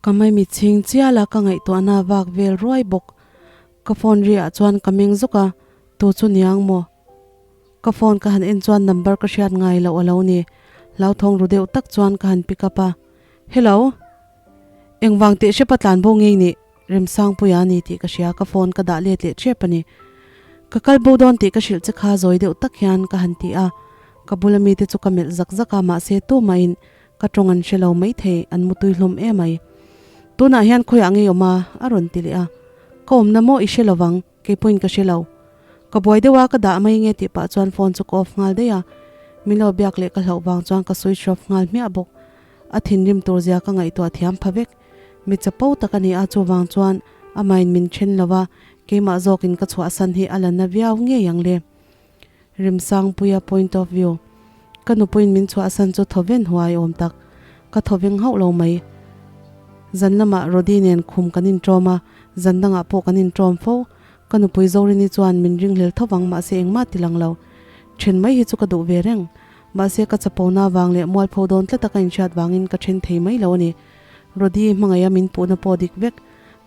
Ka maimi chhing chial a ka ngaihtuahna vak vel ruai bawk. Ka phone ri ah chuan ka meng zuk a, tu chu niang maw? Ka phone ka han en chuan number ka hriat ngai loh a lo ni. Hlauthawng ru deuh tak chuan ka han pick up a, Hello? Engvang tih hrepa tlan bo ngei nih? Remsangpuia a ni tih ka hria, ka phone ka dah let leh ṭep a ni. Ka kal bo dawn tih ka hrilh che kha zawi deuh tak hian ka han ti a, ka bula mite chu ka melh zak zak a, mahse tumahin ka tawng an hre lo maithei, an mutui hlawm em ai. Tunah hian khawiah ngei awm a? a rawn ti leh a. Ka awmna maw i hre lovang, kei pawhin ka hre lo. Ka buai deuh a, ka dah mai nge tih pah chuan phone chu ka off nghal daih a, min lo biak leh ka hlauh vang chuan ka switch off nghal hmiah bawk. A thinrim tur zia ka ngaihtuah thiam pha vek. Mi chapo tak a ni a, chuvang chuan amahin min then lo a, keimah zawkin ka chhuahsan hi a la na viau ngei ang le. Rimsangpuia point of view. Ka nupuiin min chhuahsan chu thawven huai awm tak. Ka thawveng hauh lo mai. Zan lamah Rody nen khum kan inṭawm a, zan dangah pawh kan inṭawm fo. Ka nupui Zorini chuan min ringhlel tho vang mahse engmah ti lang lo. Then mai hi chu ka duh ve reng. Mahse ka chapona vang leh mualpho dawn tlata ka inhriat vangin ka then thei mai lo a ni. Rody hmangaih a min puhna pawh dik vek.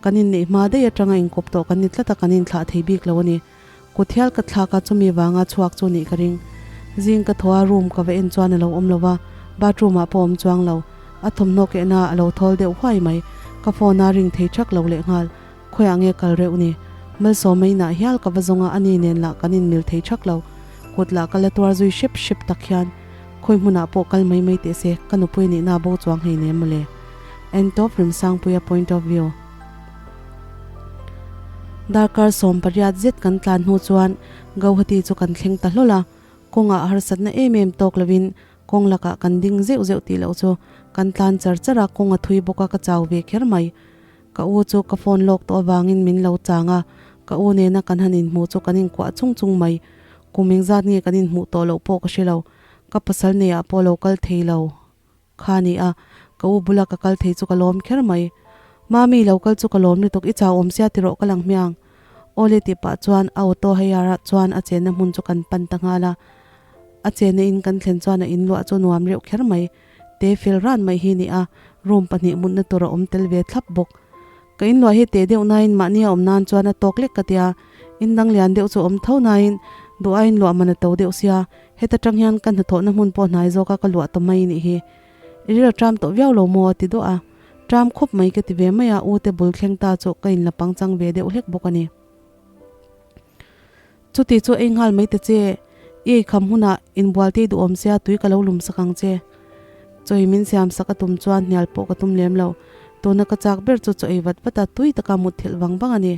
Kan inneih hma daih atanga inkawp tawh kan ni tlat a kan inthlah thei bik lo a ni. Kut hial ka thlak a chumi vanga chhuak chu nih ka ring. Zing ka thaw a room ka va en chuan a lo awm lo va, bathroom ah pawh awm chuang lo. A thawmhnaw kehna a lo thawl deuh huai mai. Ka phone a ring thei thak lo lehnghal. Khawiah nge kal reuh ni? Malsawma inah hial ka va zawng a, ani nen lah kan inmil thei thak lo. Kut lah ka la tuar zui hrep hrep tak hian khawi hmunah pawh kal mai mai teh se, ka nupui nihna bo chuang hei nem mawle. En tawp Remsangpuia point of view. Darkar 18 zet kan tlan hnu chuan Gauhati chu kan thleng ta hlawl a, kawngah harsatna em em tawk lovin kawng lakah kan ding zeuh zeuh tih loh chu kan tlan char char a, kawng a thui bawk a ka chau ve kher mai. Ka u chu ka phone lawk tawh avangin min lo chang a, ka u nena kan han inhmuh chu kan inkuah chung chung mai. Kum engzat nge kan inhmuh tawh loh pawh ka hre lo. Ka pasal neiah pawh lo kal thei lo kha a ni a, ka u bula ka kal thei chu ka lawm kher mai. Mami lo kal chu ka lawm lutuk, i chau awm sia tiraw ka lang hmiang. Awle tih pah chuan a auto hire ah chuan a chenna hmun chu kan pan ta nghal a. A chenna in kan thlen chuan a inluah chu nuam reuh kher mai. Te fel ran mai hi ni a, room pahnih mutna tur a awm tel ve thlap bawk. Ka inluah hi teh deuh nain mahni a awm nan chuan a tawk lek ka tia, in dang lian deuh chu a awm tho nain duh aiin luah man a to deuh sia, heta tang hian ka hnathawhna hmun pawh hnai zawka ka luah ta mai nih hi. I ril a tram tawh viau lo maw a ti duah a, tram khawp mai ka ti ve mai a, u te bul thleng ta chu ka inla pangchang ve deuh hlek bawk a ni. Chuti chu ei nghal mai ta che, i ei kham hunah inbual tei duhawm sia tui ka lo lum sak ang che. Chawi min siam sak a tum chuan hnial pawh ka tum lem lo, tuna ka chak ber chu chaw ei vat vat a tui taka mut thilh vang vang a ni.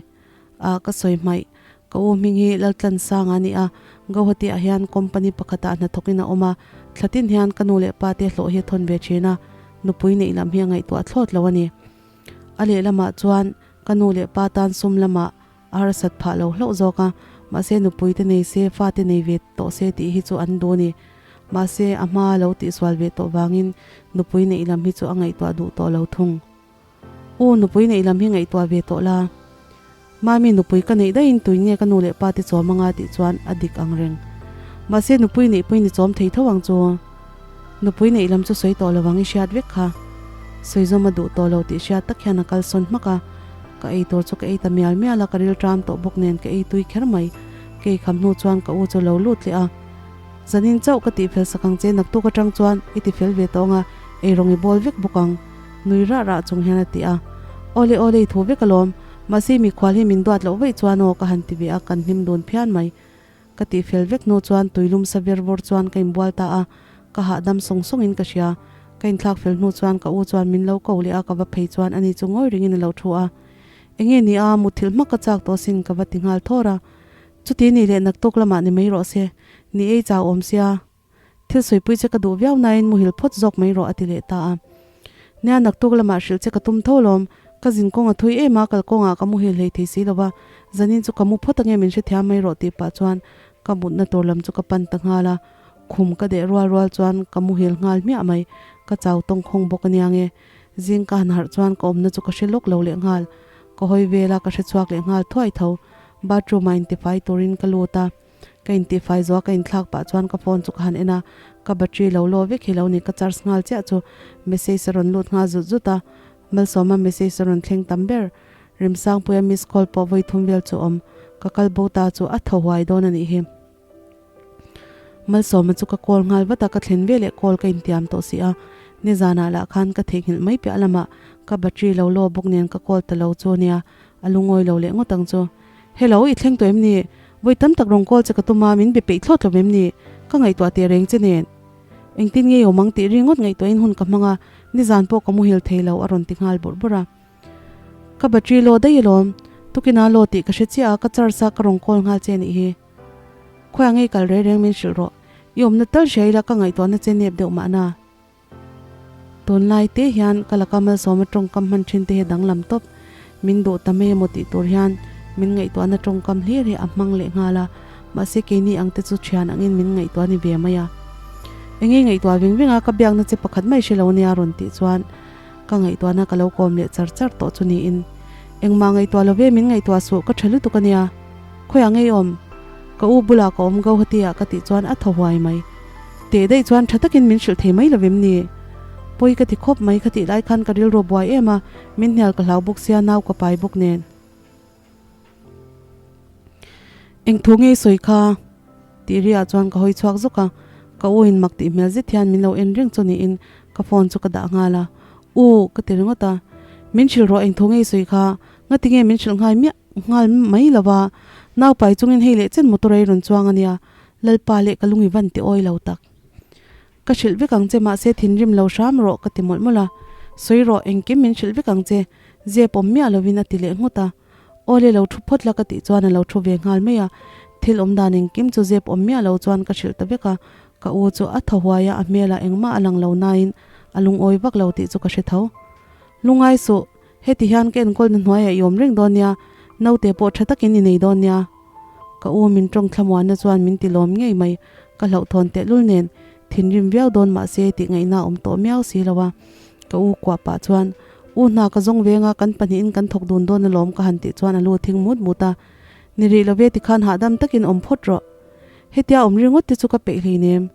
A ka sawi hmaih, ka u hming hi Laltlansanga a ni a, Guwahati ah hian company pakhatah hnathawkin a awm a, thla tin hian ka nu leh pa te hlawh hi a thawn ve thin a, nupui neih lam hi a ngaihtuah thlawt lo a ni. A lehlamah chuan ka nu leh pa tan sum lamah A harsat phah lo hlauh zawk a, mahse nupui te nei se, fa te nei ve tawh se tih hi chu an duh a ni. Mahse a hma lo tihsual ve tawh vangin nupui neih lam hi chu a ngaihtuah duh tawh lo thung. U, nupui neih lam hi ngaihtuah ve tawh la. Mami nupui ka neih daihin tui nge ka nu leh pa te chawm anga tih chuan a dik ang reng. Mahse nupui neih pawhin i chawm thei tho ang chu. Nupui neih lam chu sawi tawh lo ang i hriat vek kha. Sawi zawm a duh tawh lo tih hriat tak hian a kalsawn hmak a. Ka ei tur chu ka ei ta mial mial a, ka ril ṭam tawh bawk nen ka ei tui kher mai. Ka ei kham hnu chuan ka u chu lo lut leh a. Zanin chauh ka tih fel sak ang che, naktuk aṭang chuan i ti fel ve tawh ang a, ei rawng i bawl vek bawk ang. Nui rah rah chung hian a ti a. Awle awle i thu vek alawm, mahse mikhual hi min duat loh vaih chuan aw ka han ti ve a, kan hlim dun phian mai. Ka tih fel vek hnu chuan tuilum sa ver vawr chuan ka inbual ta a, ka hahdam sawng sawngin ka hria. Ka inthlak fel hnu chuan ka u chuan min lo ko leh a, ka va phei chuan ani chu ngawi ringin a lo thu a. Enge ni a, mutthilh hmak ka chak tawh sin ka va ti nghal thawr a. Chuti nih leh naktuk lamah ni mai rawh se, ni ei chau awm sia. Thil sawipui che ka duh viau nain muhil phawt zawk mai rawh a ti leh ta a. Nia naktuk lamah hrilh che ka tum tho lawm, ka zin kawng a thui em a, kal kawngah ka muhil hlei thei si lova, zanin chu ka mu phawt ange min hrethiam mai rawh tih pah chuan ka mutna tur lam chu ka pan ta nghal a, khum ka deh rual rual chuan ka muhil nghal hmiah mai, ka chau tawng khawng bawk ania nge. Zing ka han harh chuan ka awmna chu ka hre lawk lo leh nghal, ka hawi vel a ka hre chhuak leh nghal thuai tho, bathroom ah intifai turin ka lut a. Ka intihfai zuah ka inthlak pah chuan ka phone chu ka han en a, ka battery lo law vek hi lo ni, ka charge nghal chiah chu message a rawn lut nghal zut zut a. Malsawma message a rawn thleng tam ber. Remsangpuia miss call pawh vawi thum vel chu awm. Ka kal bo ta chu a thaw huai dawn a nih hi. Malsawma chu ka call nghal vat a, ka thlen veleh call ka intiam tawh si a. Nizanah lah khan ka theihnghilh mai piah lamah ka battery lo law bawk nen ka call ta lo chu a nia, a lungawi lo leh ngawt ang chu. Hello, i thleng tawh em ni? Vawi tam tak rawn call che ka tum a, min be peih thlawt lo em ni? Ka ngaihtuah teh reng che nen. Engtin nge i awm ang tih ringawt ngaihtuahin hun ka hmang a, nizan pawh ka muhil thei lo a rawn ti nghal bawrh bawrh a. Ka battery low daih alawm, tukina low tih ka hre chiah a, ka charge a ka rawn call nghal che nih hi. Khawiah ngei kal reng reng min hrilh rawh, i awmna tal hria ila ka ngaihtuahna che nep deuh mahna. Tunlai te hian ka laka malsawma tawngkam hman thin te hi danglam tawp, min duh ta mai emaw tih tur hian min ngaihtuahna tawngkam hlir hi a hmang leh nghal a, mahse keini ang te chu thian angin min ngaihtuah ni ve mai a. Engei ngaihtuah veng veng a ka biakna che pakhat mai hre lo nia rawn tih chuan ka ngaihtuahna ka lo kawm leh char char tawh chu niin engmah ngaihtuah lo ve min ngaihtuah suh ka tha lutuk ania khawiah ngei awm ka u bulah ka awm Guwahati ah ka tih chuan a thaw huai mai teh daih chuan tha takin min hrilh thei mai lovem ni pawi ka ti khawp mai ka tih lai khan ka rilru buai em a min hnial ka hlau bawk sia nau ka pai bawk nen. Eng thu ngei sawi kha? Tih riah chuan ka hawi chhuak zawk a, ka u in mak tih hmel zet hian min lo en reng chu niin ka phone chu ka dah nghal a, U, ka ti ringawt a, min hrilh rawh eng thu ngei sawi kha, ngati nge min hrilh nghal miah nghal mai lo va, naupai chungin hei leh chen motor a i rawn chuang a nia, Lalpa leh ka lung i van ti awi lo tak. Ka hrilh vek ang che mahse thinrim lo hram rawh ka ti mawlh mawlh a, sawi rawh engkim min hrilh vek ang che, zep awm miah lovin a ti leh nghut a. Awle lo thu phawt la ka tih chuan a lo thu ve nghal mai a, thil awm dan engkim chu zep awm miah lo chuan ka hrilh ta vek a, ka u chu a thaw huai a, a hmelah engmah a lang lo nain a lungawi vak lo tih chu ka hre tho. Lungai suh, heti hian ka enkawlna hnuaiah i awm reng dawn nia, naute pawh tha takin i nei dawn nia. Ka u min tawng thlamuanna chuan min ti lawm ngei mai, ka hlauhthawn tehlul nen thinrim viau dawn mahse tih ngaihna a awm tawh miau si lo a, ka u kuah pah chuan U hna ka zawng veng a, kan pahnihin kan thawk dun dawn alawm ka han tih chuan a lu thing mut mut a, Ni rih lo ve tikhan hahdam takin awm phawt rawh. Hetia awm ringawt te chu ka peih hleinem.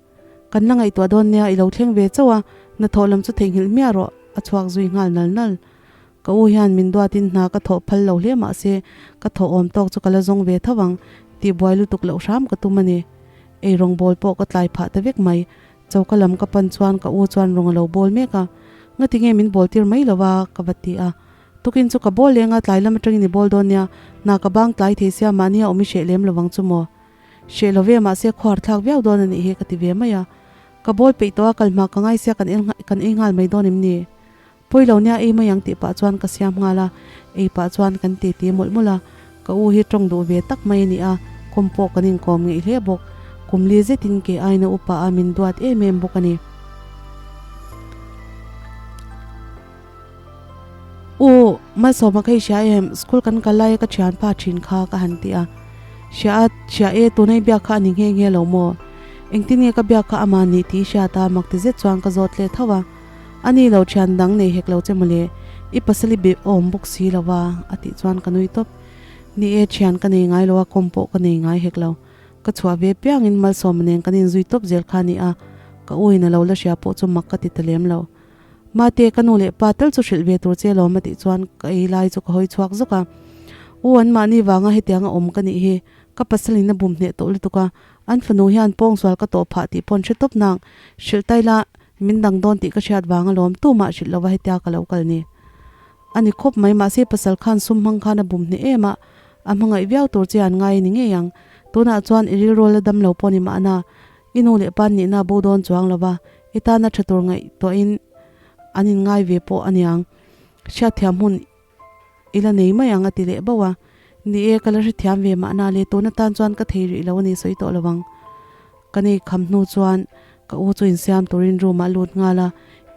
Kan la ngaihtuah dawn nia i lo thleng ve chauh a, hnathawh lam chu theihnghilh hmiah rawh a chhuak zui nghal nal nal. Ka u hian min duatin hna ka thawh phal lo hle mahse ka thawh awm tawk chu ka la zawng ve tho ang tih buai lutuk loh hram ka tum a ni. Ei rawng bawl pawh ka tlai phah ta vek mai. Choka lam ka pan chuan ka u chuan rawng a lo bawl mek a, Ngati nge min bawl tir mai lo a? ka va ti a. Tukin chu ka bawl leng a, tlai lam atangin i bawl dawn nia, hna ka bang tlai thei sia mahni a awm i hreh lem lovang chu maw? Hreh lo ve mahse khuar thlak viau dawn a nih hi ka ti ve mai a. Ka bawl peih tawh a, kal hma ka ngai sia kan kan ei nghal mai dawn em ni? Pawi lo nia ei mai ang tih pah chuan ka siam nghal a, ei pah chuan kan ti ti mawlh mawlh a, ka u hi tawng duh ve tak mai a ni a, kawm pawh kan inkawm ngeih hle bawk, kum li zetin ke aina upa a min duat em em bawk a ni. U, Malsawma ka i hria em, school kan kal laia ka thianpa thin kha ka han ti a, hria a, hria e, tuna i biak kha a ni nghe nghe lo maw? Engtin nge ka biak kha amah nih tih i hriat a, mak ti zet chuan ka zawt leh tho a. A ni lo thian dang nei hek lo che mawle, i pasal i be awm bawk si lo va, a tih chuan ka nui tawp. Ni e, thian ka nei ngai lo a, kawm pawh ka nei ngai hek lo. Ka chhuah ve piangin Malsawma nen kan inzui tawp zel kha a ni a, ka u in a lo la hria pawh chu mak ka ti ta lem lo. Mate, ka nu leh pa tal chu hrilh ve tur che lawm a tih chuan ka ei lai chu ka hawi chhuak zawk a. U an mahni vanga hetianga awm ka nih hi, ka pasal in a bum hneh tawh lutuk a, an fanu hian pawngsual ka tawh phah tih pawn hre tawp nang, hrilh tai la, Min dang dawn tih ka hriat vang alawm tumah hrilh lova hetia ka lo kal ni. A ni khawp mai mahse pasal khan sum hmang khan a bum hneh em a, a hmangaih viau tur che an ngai a ni ngei ang. Tunah chuan i rilrual la dam lo pawh ni mahna i nu leh pa nihna a bo dawn chuang lova i tana tha tur ngaihtuahin an inngai ve pawh a niang. Hriatthiam hun i la nei mai ang a ti leh bauh a. Ni e, ka la hrethiam ve mahna le, tun atan chuan ka thei rih lo a ni sawi tawh lo ang. Ka nei kham hnu chuan ka u chu insiam turin room ah a lut nghal a,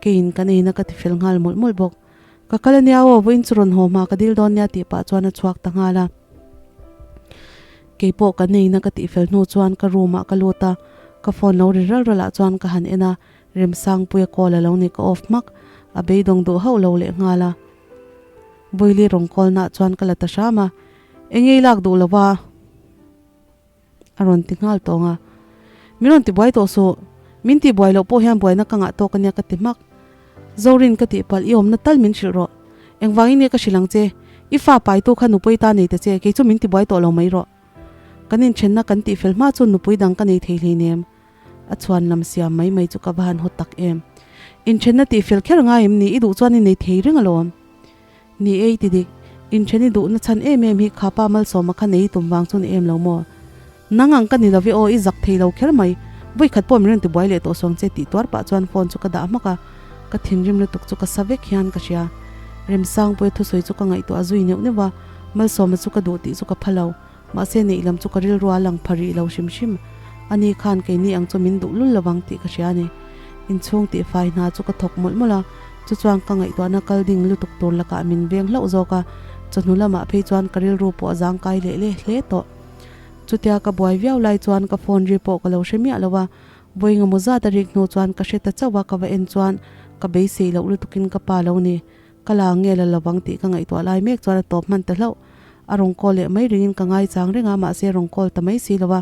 keiin kan eina ka ti fel nghal mawlh mawlh bawk. Ka kal ania aw, vawiin chu rawn haw hma ka dil dawn nia tih pah chuan a chhuak ta nghal a. Keipawh ka neina ka tih fel hnu chuan ka room ah ka lut a, ka phone lo ri ral ral ah chuan ka han en a, Remsangpuia call a lo ni ka off hmak, a beidawng duh hauh lo leh nghal a. Vawiili rawn call nah chuan ka la ta hram a, Eng ei lak duh lo va? A rawn ti nghal tawng a. Min rawn ti buai tawh suh, min tih buai loh pawh hian buaina ka ngah tawk ania ka ti hmak. Zorin ka tih palh i awmna tal min hrilh rawh. Engvangin nge ka hrilh ang che? I fa paitu kha nupui ta nei ta che, kei chu min tibuai tawh lo mai rawh. Kan inthenna kan tihfel hma chu nupui dang ka nei thei hleinem. A chhuan lam siam mai mai chu ka va han haw tak em. Inthenna tihfel kher ngai em ni? I duh chuan i nei thei reng alawm. Ni e i ti dik. Inthen i duhna chhan em em hi kha pa Malsawma kha nei i tum vang chu ni em lo maw? Nang ang ka ni lo ve aw, i zak thei lo kher mai. Vawi khat pawh min rawn tibuai leh tawh suang che tih tuar pah chuan phone chu ka dah hmak a, ka thinrim lutuk chu ka sa vek hian ka hria. Remsangpuia thusawi chu ka ngaihtuah zui neuh neuh a, Malsawma chu ka duh tih chu ka pha lo. Mahse neih lam chu ka rilru a lang pha rih lo hrim hrim. Ani khan keini ang chu min duh lul lovang tih ka hria a ni. Inchhung tihfai hna chu ka thawk mawlh mawlh a, chu chuan ka ngaihtuahna kal ding lutuk tur lakah min veng hlauh zawk a, chawhnu lamah phei chuan ka rilru pawh a zangkai leh leh hle tawh. Chutia ka buai viau lai chuan ka phone ri pawh ka lo hre miah lo a, vawi engemaw zat a rik hnu chuan ka hre ta chauh a, ka va en chuan ka beisei loh lutukin ka pa lo ni. Ka la nge la lovang tih ka ngaihtuah lai mek chuan a tawp hman ta hlauh. A rawn call leh mai ringin ka ngaichang reng a, mahse rawn call ta mai si lo a,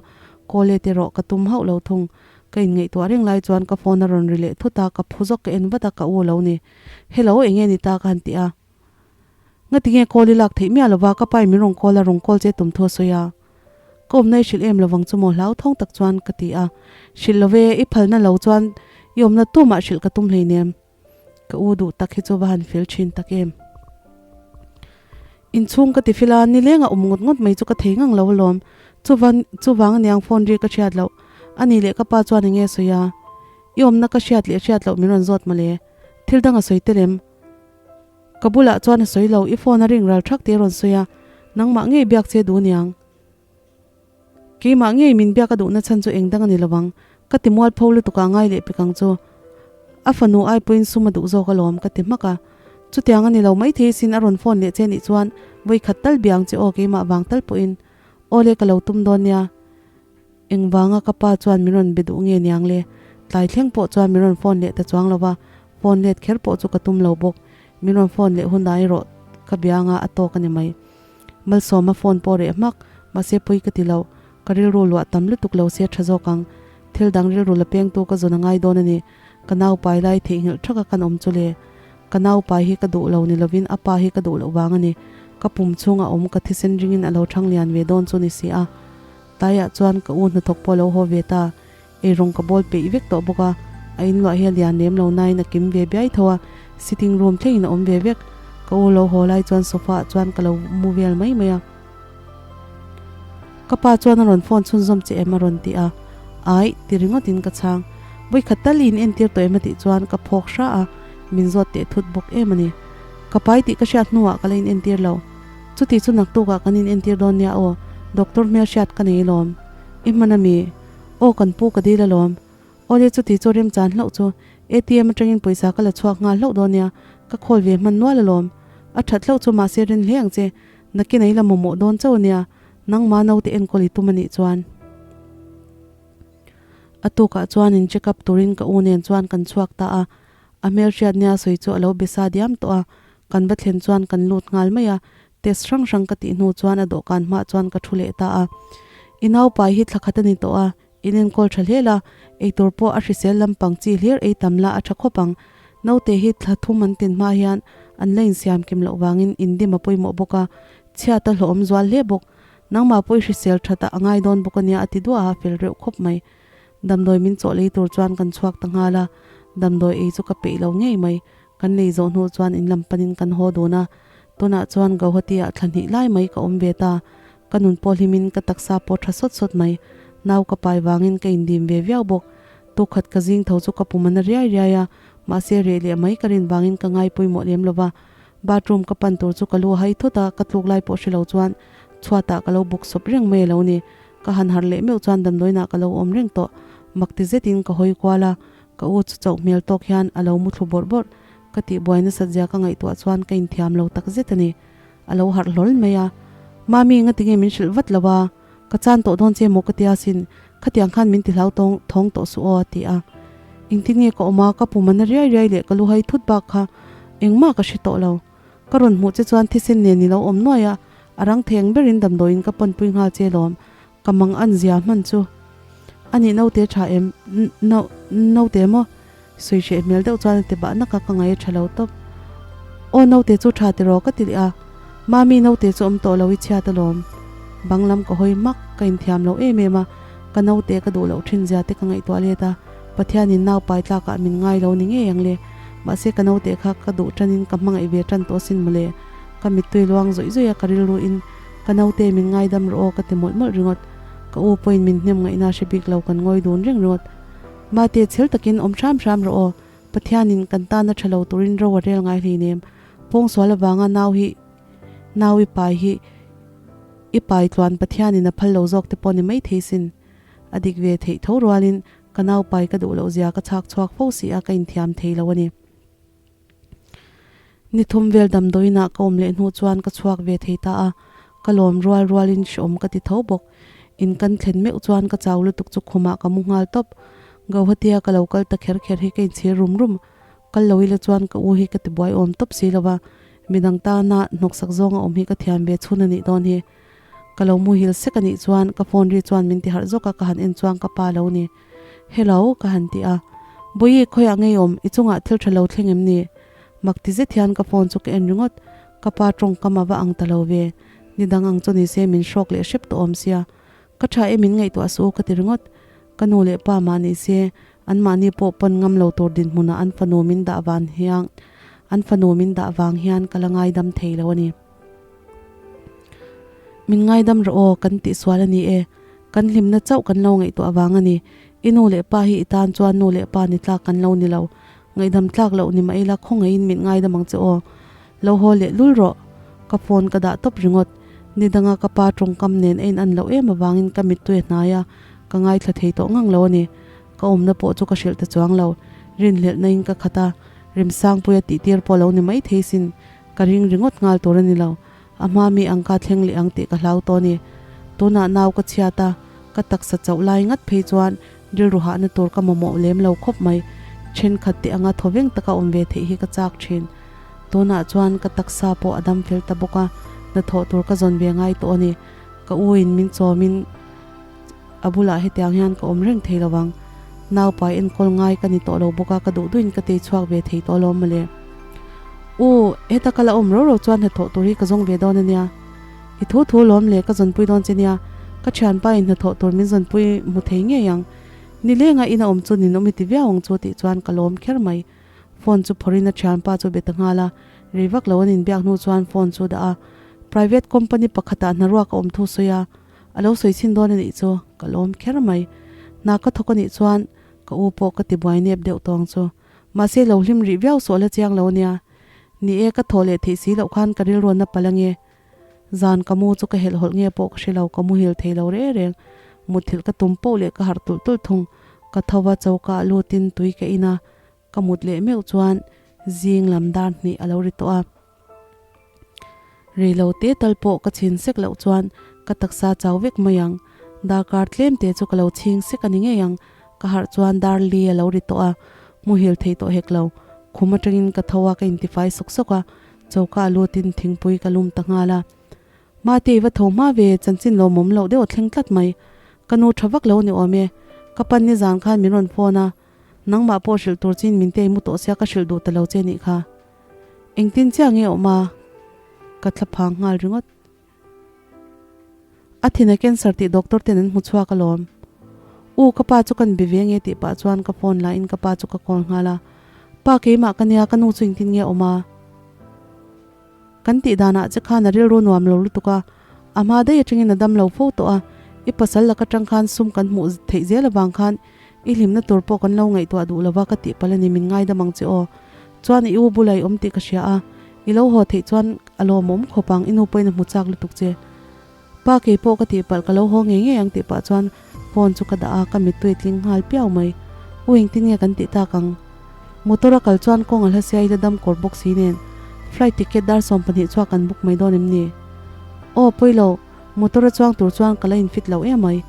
call let erawh ka tum hauh lo thung. Ka inngaihtuah reng lai chuan ka phone a rawn ri leh thut a, ka phu zawk ka en vat a, ka u lo ni. Hello, enge ni ta ka han ti a. Ngatinge call i lak theih miah lova, ka pa in min rawn call a, rawn call che tum thu a sawi a. Ka awmna i hrilh em lovang chu maw hlauthawng tak chuan ka ti a. Hrilh lo ve, i phalna lo chuan i awmna tumah hrilh ka tum hleinem. Ka u duh tak hi chu va han fel thin tak em. Inchhung ka ti fil a, nileng a awm ngawt ngawt mai chu ka thei ngang lo alawm. Chuvan chuvang aniang phone ri ka hriat loh. Ani leh ka pa chuan enge a sawi a? I awmna ka hriat leh hriat loh min rawn zawt mawle. Thil dang a sawi tel em? Ka bulah chuan a sawi lo, i phone a ring ral thak tih a rawn sawi a, nangmah ngei biak che duh aniang. Keimah ngei min biak a duhna chhan chu eng dang a ni lovang, ka ti mualpho lutuk ah ngai leh pek ang chu. A fanu ai pawhin sum a duh zawk alawm ka ti hmak a. Chutiang a ni lo maithei sin a rawn phone leh che nih chuan vawi khat tal bia ang che aw keimah vang tal pawhin awle ka lo tum dawn nia. Engvanga ka pa chuan min rawn be duh nge niang le? Tlai thleng pawh chuan min rawn phone leh ta chuang lo va, phone let kher pawh chu ka tum lo bawk. Min rawn phone leh hun erawh ka bianga a tawk a ni mai. Malsawma phone pawh reh hmak, mahse pawi ka ti lo. Ka rilru luah tam lutuk lo se tha zawk ang. Thil dang rilru la pengtu ka zawn a ngai dawn a ni. Ka nau pai lai theihnghilh thaka kan awm chu le. Ka nau pai hi ka duh lo ni lovin a pa hi ka duh loh vang a ni. Ka pum chhunga awm ka thisen ringin a lo thang lian ve dawn chu ni si a. Taiah chuan ka u hnathawk pawh a lo haw ve ta. Eirawng ka bawl peih vek tawh bawk a, a inluah hi a lian lem lo nain a kim ve biai tho a, sitting room thlengin a awm ve vek. Ka u lo haw lai chuan sofa ah chuan ka lo mu vel mai mai a. Ka pa chuan a rawn phone chhunzawm che em a rawn ti a, Aih ti ringawtin ka chhang. Vawikhat tal i in entir tawh em a tih chuan ka phawk hra a, min zawt teh thut bawk em a ni. Ka pai tih ka hriat hnuah ka la in entir lo. Chuti chu naktukah kan in entir dawn nia aw, doctor hmelhriat ka nei alawm. I hman ami? Aw kan pu ka dil alawm. Awle chuti chu remchan hlauh chu ATM atangin pawisa ka la chhuak nghal hlauh dawn nia, ka khawl ve hman nual alawm. A that hlauh chu mahse rin hle ang che, nakin a ila mamawh dawn chauh ania, nangma naute enkawl i tum anih chuan. A tukah chuan in check up turin ka u nen chuan kan chhuak ta a, a hmelhriat nia sawi chu a lo be sa diam tawh a, kan va thlen chuan kan lut nghal mai a, Test hrang hrang ka tih hnu chuan a dawhkan hmah chuan ka thu leh ta a. I naupai hi thla khat a ni tawh a, in enkawl tha hle la, eitur pawh a hrisel lampang chi hlir ei tam la a tha khawp ang. Naute hi thla thum an tin hma hian an la insiam kim loh vangin indim a pawimawh bawk a, chhiat a hlawhawm zual hle bawk. Nangmah pawh i hrisel that a a ngai dawn bawk a nia a ti duah a, fel reuh khawp mai. Damdawi min chawh lei tur chuan kan chhuak ta nghal a, damdawi ei chu ka peih lo ngei mai. Kan lei zawh hnu chuan in lam panin kan haw dun a, tunah chuan Gauhati ah thla hnih lai mai ka awm ve ta. Ka nun pawh hlimin ka taksa pawh tha sawt sawt mai. Nau ka pai vangin ka indim ve viau bawk. Tukhat ka zing tho chu ka pum a na riai riai a, mahse reh leh mai ka rin vangin ka ngai pawimawh lem lo va. Bathroom ka pan tur chu ka lu hai thut a, ka tluk lai pawh hre lo chuan chhuatah ka lo bawk sawp reng mai a lo ni. Ka han harh leh meuh chuan damdawiinah ka lo awm reng tawh. Mak ti zetin ka hawi kual a, Ka u chu chauh hmel tawk hian a lo mu thlu bawrh bawrh. Ka tihbuai nasat zia ka ngaihtuah chuan ka inthiam lo tak zet a ni. A lo harh hlawl mai a. Mami, ngatinge min hrilh vat lo a? Ka chan tawh dawn che maw ka tia sin, khatiang khan min ti hlau tawng thawng tawh suh aw a ti a. Engtin nge ka awm a, ka pum a na riai riai leh ka lu hai thut bak kha engmah ka hre tawh lo. Ka rawn hmuh che chuan thisen nen i lo awm nuai a, a rang theng berin damdawiin ka pawnpui nghal che lawm. Ka mang an zia hman chu. A nih naute tha em? No, naute maw? Sawi hreh hmel deuh chuan a ti bah nak a, ka ngaih a tha lo tawp. Aw naute chu tha tiraw ka ti leh a, Mami naute chu awm tawh lo i chhiat alawm. Bang lam ka hawi hmak, ka inthiam lo em em a, ka naute ka duh loh thin zia te ka ngaihtuah let a, Pathianin nau pai tlakah min ngai lo ni ngei ang le. Mahse ka naute kha ka duh tanin ka hmangaih ve tan tawh asin mawle. Ka mittui luang zawih zawih a ka rilru in ka naute min ngaidam rawh aw ka ti mawlh mawlh ringawt. Ka u pawhin min hnem ngaihna hre bik lo kan ngawi dun reng ringawt. Mate chhel takin awm hram hram rawh aw. Pathianin kan tana tha lo turin ro a rel ngai hleinem. Pawngsual avanga nau hi nau i pai hi i pai tluan Pathianin a phal lo zawk te pawh ni mai thei sin. A dik ve theih tho rualin ka nau pai ka duh loh zia ka chhak chhuak fo si a ka inthiam thei lo a ni. Ni thum vel damdawiinah ka awm leh hnu chuan ka chhuak ve thei ta a, ka lawm rual rualin hreawm ka ti tho bawk. In kan thlen meuh chuan ka chau lutuk chu khumah ka mu nghal tawp. Gauhatia ka lo kal ta kher kher hi ka inchhir rum rum. Kal lo ila chuan ka u hi ka ti buai awm tawp si lova, midang tana hnawksak zawnga awm hi ka thiam ve chhun a nih dawn hi. Ka lo muhil sek a nih chuan ka phone ri chuan min ti harh zawk a, ka han en chuan ka pa lo ni. Hello, ka han ti a. Bawihi, khawiah ngei awm, i chungah thil tha lo thleng em ni? Mak ti zet hian ka phone chu ka en ringawt. Ka pa tawngkam a va ang ta lo ve. Ni dang ang chu ni se min hrawk leh hrep tawh awm sia. Ka tha e min ngaihtuah suh u ka ti ringawt. Ka nu leh pa mah ni se, anmahni pawh pawn ngam lo tur dinhmunah an fanu min dah van hiang an fanu min dah vang hian ka la ngaidam thei lo a ni. Min ngaidam rawh aw, kan tihsual a ni e. Kan hlimna chauh kan lo ngaihtuah vang a ni. I nu leh pa hi i tan chuan nu leh pa ni tlak kan lo ni lo. Ngaihdam tlak loh ni mah ila khawngaihin min ngaidam ang che aw. Lo haw leh lul rawh. Ka phone ka dah tawp ringawt. Ni danga ka pa tawngkam nen a in an loh em avangin ka mittui a hnai a, ka ngaithla thei tawh ngang lo a ni. Ka awmna pawh chu ka hrilh ta chuang lo. Rinhlelhna in ka khat a, Remsangpuia tihtir pawh lo ni mai thei sin. Ka ring ringawt nghal tur a ni lo. A hma mi ang ka thleng leh ang tih ka hlau tawh a ni. Tunah nau ka chhiat a, ka taksa chauh lai ngat phei chuan rilru hahna tur ka mamawh lem lo khawp mai. Thenkhat te anga thaw veng taka awm ve theih hi ka chak thin. Tunah chuan ka taksa pawh a dam fel ta bawk a, hnathawh tur ka zawn ve ngai tawh a ni. Ka u in min chawmin a bulah hetiang hian ka awm reng thei lo vang. Naupai enkawl ngai ka ni tawh lo bawk a, ka duh duhin ka tei chhuak ve thei tawh alawm mawle. U, heta ka la awm ro ro chuan hnathawh tur hi ka zawng ve dawn a nia. I thu thu lawm le, ka zawnpui dawn che nia. Ka thianpa in hnathawh tur min zawnpui hmu thei ngei ang. Nilenga ina awm chu ninawm i ti viau ang chu tih chuan ka lawm kher mai. Phone chu phawrhin a thianpa chu be ta nghal a, rei vak lo an inbiak hnu chuan phone chu dah a. Private company pakhatah hnaruak a awm thu sawi a. A lo sawi chhin dawn a nih chu, ka lawm kher mai. Hna ka thawk a nih chuan ka u pawh ka ti buai nep deuh tawng chu. Mahse lo hlim rih viau suah la chiang lo ania. Ni e, ka thawh leh theih si loh khan ka rilru an a palh ange. Zan ka mu chu ka helh hawlh nge pawh ka hre lo, ka muhil thei lo reng reng. Mutthilh ka tum poh leh ka harh tulh tulh thung. Ka tho va choka ah lutin tui ka in a, ka mut leh meuh chuan zing lam dar hnih a lo ri tawh a. Rei lo te tal pawh ka chhin sek loh chuan ka taksa chau vek mai ang. Darkar tlem te chu ka lo chhing sek a ni ngei ang. Ka harh chuan dar li a lo ri tawh a, muhil thei tawh hek lo. Khum atangin ka tho a, ka intifai sawk sawk a, choka a lutin thingpui ka lum ta nghal a. Mate i va tho hma ve, chanchin lawmawm loh deuh a thleng tlat mai. Ka nu tha vak lo ni awm e. Ka pan nizan khan min rawn phone a, nangmah pawh hrilh tur chin min tei mu tawh sia ka hrilh duh ta lo che nih kha. Engtin chiah nge awm a? Ka thla phang nghal ringawt. A thin a cancer tih doctor ten an hmu chhuak alawm. U ka pa chu kan be ve nge tih pah chuan ka phone la in ka pa chu ka call nghal a. Pa keimah ka nia ka nu chu engtin nge awm a? Kan tih danah che khan a rilru nuam lo lutuk a, a hma daih atangin a dam lo fo tawh a, i pasal laka tang khan sum kan hmuh theih zel avang khan i hlimna tur pawh kan lo ngaihtuah duh lova ka tih palh a ni min ngaidam ang che aw. Chuan i u bula i awm tih ka hria a, i lo haw theih chuan a lawmawm khawp ang i nu pawhin a hmu chak lutuk che. Pa kei pawh ka tih palh ka lo haw ngei ngei ang tih pah chuan phone chu ka dah a, ka mittui tling nghal piau mai. U engtin nge kan tih tak ang? Motor a kal chuan kawng a hla sia ila dam kawr bawk si nen flight ticket dar 12 chhuak kan book mai dawn em ni? Aw pawilo, motor a chuang tur chuan ka la in fit lo em mai.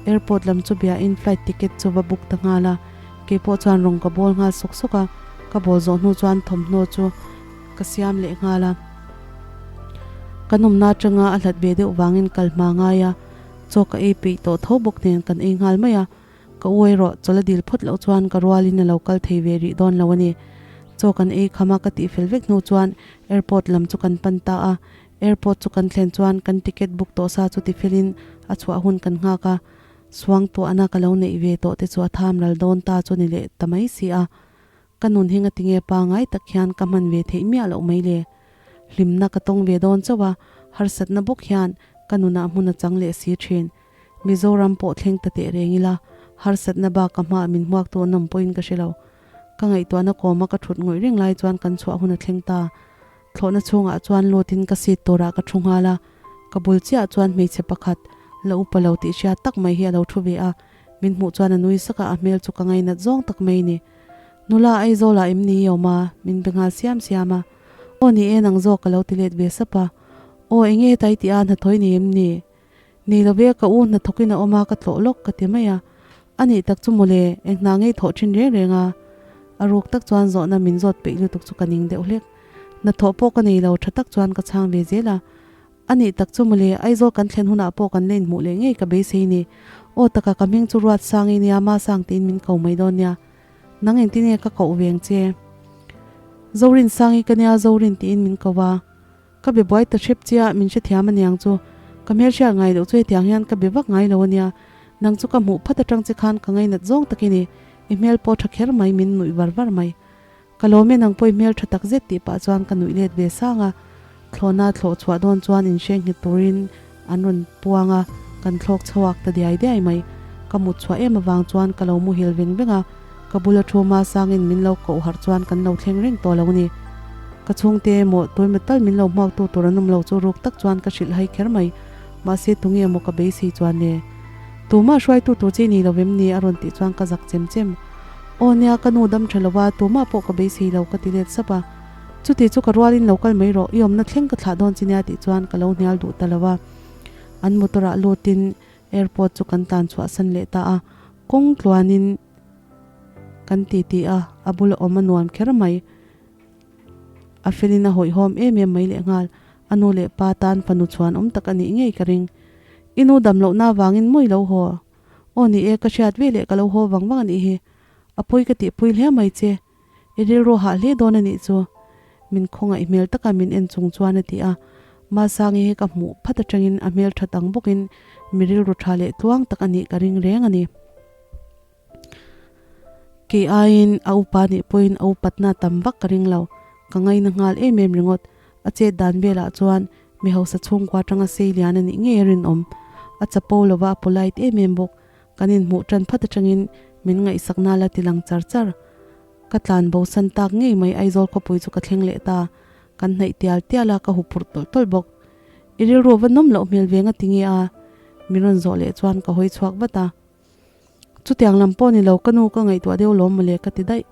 Airport lam chu bia in flight ticket chu va book ta nghal a, keipawh chuan rawng ka bawl nghal sawk sawk a, ka bawl zawh hnu chuan thawmhnaw chu ka siam leh nghal a. Kan awmna atanga a hlat ve deuh vangin kal hma ngai a, chaw ka ei peih tawh tho bawk nen kan ei nghal mai a, ka u erawh chawlh a dil phawt loh chuan ka rualin a lo kal thei ve rih dawn lo a ni. Chaw kan ei kham a ka tih fel vek hnu chuan airport lam chu kan pan ta a. Airport chu kan thlen chuan kan ticket book tawh sa chu tifelin a chhuah hun kan nghak a. Suang tuahna ka lo neih ve tawh te chu a tham ral dawn ta chu ni leh ta mai si a. Ka nun hi ngatinge pangai tak hian ka hman ve theih miah loh mai le. Hlimna ka tawng ve dawn chauh a, harsatna bawk hian ka nunah hmun a chang leh si thin. Mizoram pawh thleng ta teh reng ila, harsatna bak ka hmaah min hmuaktu an awm pawhin ka hre lo. Ka ngaihtuahna kawma ka thut ngawih reng lai chuan kan chhuah hun a thleng ta. Thlawhna chhungah chuan lutin ka seat turah ka thu nghal a, ka bul chiah chuan hmeichhe pakhat, la upa lo tih hriat tak mai hi a lo thu ve a, min hmuh chuan a nui sak a, a hmel chu ka ngainat zawng tak mai ni. Nula Aizawl ah em ni i awm a? Min be nghal siam siam a. Aw ni e nang zawk ka lo ti let ve sap a. Aw enge heta i tih a hnathawih nei em ni? Nei lo ve ka u hnathawkin a awm a ka tlawh lawk ka ti mai a. A nih tak chu mawle eng hna ngei thawh thin reng reng a. A ruk tak chuan zawhna min zawt peih lutuk chu ka ning deuh hlek. Hnathawh pawh ka nei lo tha tak chuan ka chhang ve zel a. A nih tak chu mawle, Aizawl kan thlen hunah pawh kan la inhmuh leh ngei ka beisei ni. Aw taka ka hming chu Ruat Sang i nia, Ma Sang tiin min ko mai dawn nia. Nang engtin nge ka koh veng che? Zorin Sang i ka nia, Zorin tiin min ko a. Ka be buai ta hrep che a, min hrethiam aniang chu. Ka hmelhriat ngai loh chu hetiang hian ka be vak ngai lo ania. Nang chu ka hmuh phat atang che khan ka ngainat zawng tak i ni. I hmel pawh tha kher mai, min nuih var var mai. Ka lawm e nang pawh i hmel tha tak zet tih pah chuan ka nuih let ve sang a, thlawhna thlawh chhuah dawn chuan inhreng nghet turin an rawn puang a, kan thlawk chhuak ta diai diai mai. Ka mut chhuah em avang chuan ka lo muhil veng veng a, ka bula thu hma sangin min lo koh harh chuan kan lo thleng reng tawh lo ni. Ka chhungte emaw tuaima tal min lo hmuaktu tur an awm lo chu ruk tak chuan ka hrilh hai kher mai, mahse tunge emaw ka beisei chuan le. Tumah hruaitu tur che i nei lo vem ni? a rawn tih chuan ka zak chem chem. Aw nia, ka nu dam tha lo a, tumah pawh ka beisei lo ka ti let sap a. Chuti chu ka rualin lo kal mai rawh, i awmna thleng ka thlah dawn chi nia tih chuan ka lo hnial duh ta lo a. An motor ah lutin airport chu kan tlan chhuah san leh ta a, kawng tluanin kan ti ti a, a bula awm a nuam kher mai. A felin a hawihhawm em em mai lehnghal, a nu leh pa tan fanu chhuan awm tak a nih ngei ka ring. I nu dam lohna avangin mawi lo haw. Aw ni e, ka hriat ve leh ka lo haw vang vang a nih hi. A pawi ka tihpui hle mai che. I rilru hah hle dawn a nih chu. Min khawngaih hmel taka min en chung chuan a ti a. Masangi hi ka hmuh phat atangin a hmel that ang bawkin mi rilru tha leh tluang tak a nih ka ring reng a ni. Kei aiin a upa nih pawhin a upatna tam vak ka ring lo. Ka ngaina nghal em em ringawt. A chet dan velah chuan Mi hausa chhungkua atanga sei lian a nih ngei a rinawm. A chapo lova a polite em em bawk. Kan inhmuh tan phat atangin min ngaihsak nal a ti lang char char. Ka tlan bo san tak ngei mai Aizawl khawpui chu ka thleng leh ta. Kan hnaih tial tial a, ka huphurh tawlh tawlh bawk. I rilru va nawm loh hmel ve nga ti nge a? Min rawn zawh leh chuan ka hawi chhuak vat a. Chutiang lam pawh ni lo, ka nu ka ngaihtuah deuh lawm mawle ka ti daih.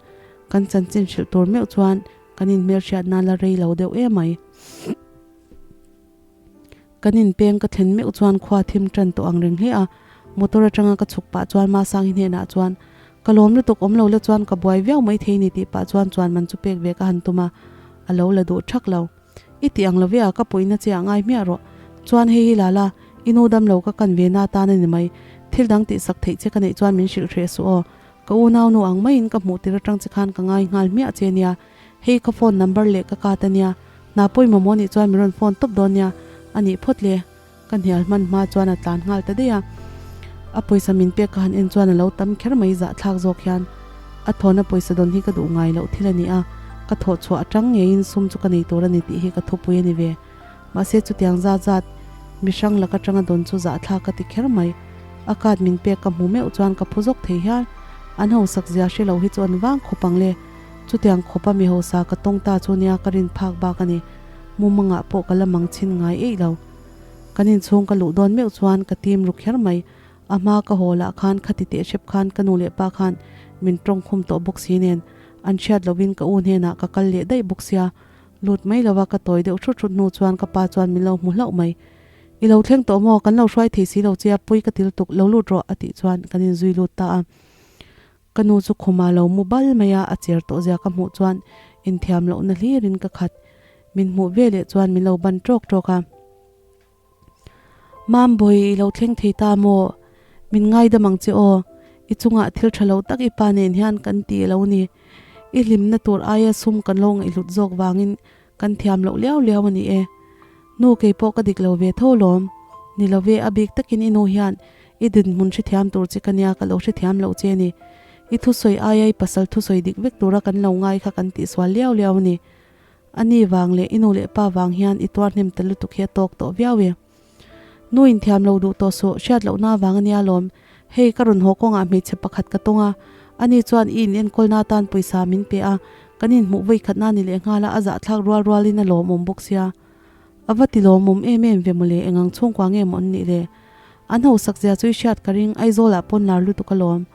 Kan chanchin hrilh tur meuh chuan kan inhmelhriat nan la rei lo deuh em mai. Kan inpeng ka thlen meuh chuan khua thim tan tawh ang reng hle a, motor atanga ka chhuk pah chuan Masangi hnenah chuan ka lawm lutuk awm lo la chuan ka buai viau mai thei ni tih pah chuan chuan man chu pek ve ka han tum a, a lo la duh thak lo. I tih ang lo ve a, ka puihna che ah ngai hmiah rawh. Chuan hei hi Lala, i nu dam lo ka kan ve na atan a ni mai. Thil dang tih sak theih che ka neih chuan min hrilh hreh suh aw. Ka unau nu ang maiin ka hmuh tir atang che khan ka ngai nghal hmiah che nia. Hei ka phone number leh ka card a nia. Hna pawimawh maw nih chuan min rawn phone tawp dawn nia. A nih phawt le. Ka hnial hman hma chuan a tlan nghal ta daih a. A pawisa min pek ka han en chuan a lo tam kher mai zahthlak zawk hian a thawhna pawisa dawn hi ka duh ngai loh thil a ni a, ka thawh chhuah atang ngeiin sum chu ka nei tur a ni tih hi ka thupui a ni ve. Mahse chutiang zat zat mihrang lak atanga dawn chu zahthlak ka ti kher mai. A card min pek ka hmu meuh chuan ka phu zawk thei hial. An hausak zia hre lo hi chu an vang khawp ang le. Chutiang khawpa mi hausa ka tawng ta chu nia ka rin phak bak a ni. Mumangah pawh ka la mang chhin ngai eih lo. Kan inchhung ka luh dawn meuh chuan ka tim ru kher mai. A hma ka haw lah khan khati teh hrep khan ka nu leh pa khan min tawng khum tawh bawk si nen an hriat lovin ka u hnenah ka kal leh daih bawk sia. Lut mai lova ka tawi deuh hrut hrut hnu chuan ka pa chuan min lo hmu hlauh mai. I lo thleng tawh maw? Kan lo hruai thei si lo che a, pui ka til tuk, lo lut rawh a tih chuan kan inzui lut ta a. Ka nu chu khuma lo mu bal mai a, a cher tawh zia ka hmuh chuan inthiam lohna hlirin ka khat. Min hmuh ve leh chuan min lo ban tawk tawk a. Mambawi, i lo thleng thei ta maw? Min ngaidam ang che aw. I chungah thil tha lo tak i pa nen hian kan ti lo ni. I hlimna tur aia sum kan lo ngaihhlut zawk vangin kan thiam loh liau liau a ni e. Nu kei pawh ka dik lo ve tho lawm. Ni lo ve, a bik takin i nu hian i dinhmun hrethiam tur che ka nia ka lo hrethiam loh che a ni. I thusawi aia i pasal thusawi dik vek tura kan lo ngai kha kan tihsual liau liau a ni. A ni vang leh i nu leh pa vang hian i tuar hnem ta lutuk hi a tawk tawh viau e. Nu inthiam lo duh tawh suh, hriat lohna avang a nia lawm. Hei ka rawn haw kawngah hmeichhe pakhat ka tawng a, ani chuan i inenkawl atan pawisa min pe a, kan inhmuh vawi khatna ni leh nghal a, a zahthlak rual rualin a lawmawm bawk sia. A va ti lawmawm em em ve mawle, engang chhungkua nge maw an nih le? An hausak zia chu i hriat ka ring, Aizawlah pawn lar lutuk alawm.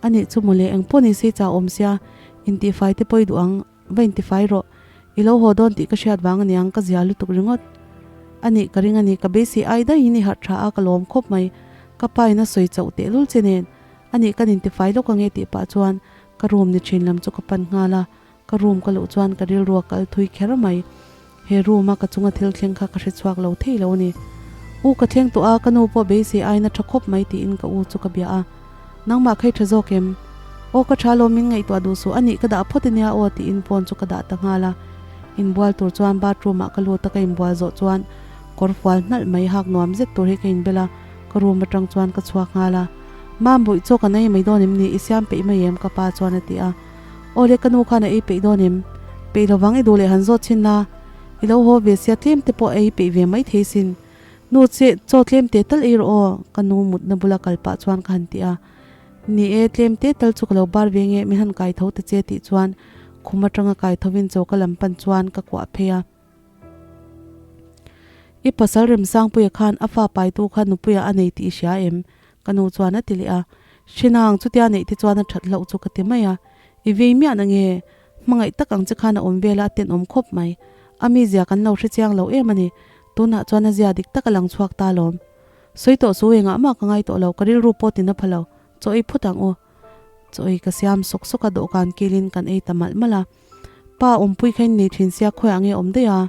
Anih chu mawle, engpawh ni se chau awm sia, intihfai te pawh i duh ang. Va intifai rawh, i lo haw dawn tih ka hriat vang aniang ka zia lutuk ringawt. A nih ka ring a ni, ka beisei ai daihin i harh tha a ka lawm khawp mai, ka pa in a sawi chauh tehlul che nen a nih kan intifai lawk ange tih pah chuan ka room ni thin lam chu ka pan nghal a, ka room ka luh chuan ka rilru a kal thui kher mai. He room a ka chunga thil thleng kha ka hre chhuak lo thei lo a ni. U ka thleng tawh a, ka nu pawh beisei aiin a tha khawp mai tiin ka u chu ka bia a. Nangmah kha i tha zawk em? Aw ka tha lawm min ngaihtuah duh suh a nih ka dah phawt ania aw tiin phone chu ka dah ta nghal a. Inbual tur chuan bathroom ah ka lut a ka inbual zawh chuan kawr fual hnalh mai hak nuam zet tur hi ka inbel a, ka room atang chuan ka chhuak nghal a. Mam buih chaw kan ei mai dawn em ni? I siam peih mai em? Ka pa chuan a ti a. Aw le ka nu khan a ei peih dawn em? Peih lovang i duh leh han zawt chhin la, i lo haw ve sia tlem te pawh ei peih ve mai thei sin. Nu che, chaw tlem te tal ei rawh aw, ka nu mutna bula kal pah chuan ka han ti a. Ni e, tlem te tal chu ka lo bar ve nge, min han kai tho ta che tih chuan khum atanga kai thovin chaw ka lam pan chuan ka kuah phei a. I pasal Remsangpuia khan a fa paitu kha nupuia a nei tih i hria em? Ka nu chuan a ti leh a. Hrinang, chutia neih te chuan a that hlauh chu ka ti mai a. I vei miah na nge? Hmangaih tak ang che khan a awm vel a, a tenawm khawp mai. A mizia kan lo hre chiang lo em a ni. Tunah chuan a zia dik tak a lang chhuak ta lawm. Sawi tawh chu engah mah ka ngai tawh lo, ka rilru pawh tin a pha lo. Chaw ei phut ang u. Chaw ei ka siam sawk sawk a, dawhkan kilin kan ei ta malh malh a. Pa awmpui kha in nei thin sia khawiah nge awm daih a?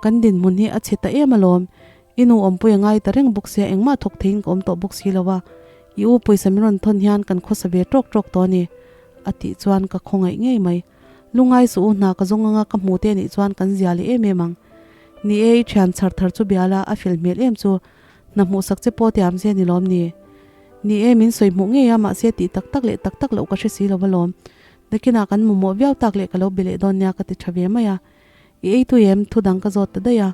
Kan dinhmun hi a chhe ta em alawm. I nu awmpui a ngai ta reng bawk sia engmah thawk theiin ka awm tawh bawk si lo a. I u pawisa min rawn thawn hian kan khawsa ve tawk tawk tawh a ni. A tih chuan ka khawngaih ngei mai. Lungai suh u hna ka zawng anga ka hmu te anih chuan kan zia leh em em ang. Ni e, i thian chhar thar chu bial a, a fel hmel em chu. Hna hmuhsak che pawh tiam che ni lawm ni? Ni e, min sawi hmuh ngei a, mahse tih tak tak leh tak tak loh ka hre si lo alawm. Nakinah kan mamawh viau tak leh ka lo be leh dawn nia ka ti tha ve mai a. I ei tui em? Thu dang ka zawt ta daih a.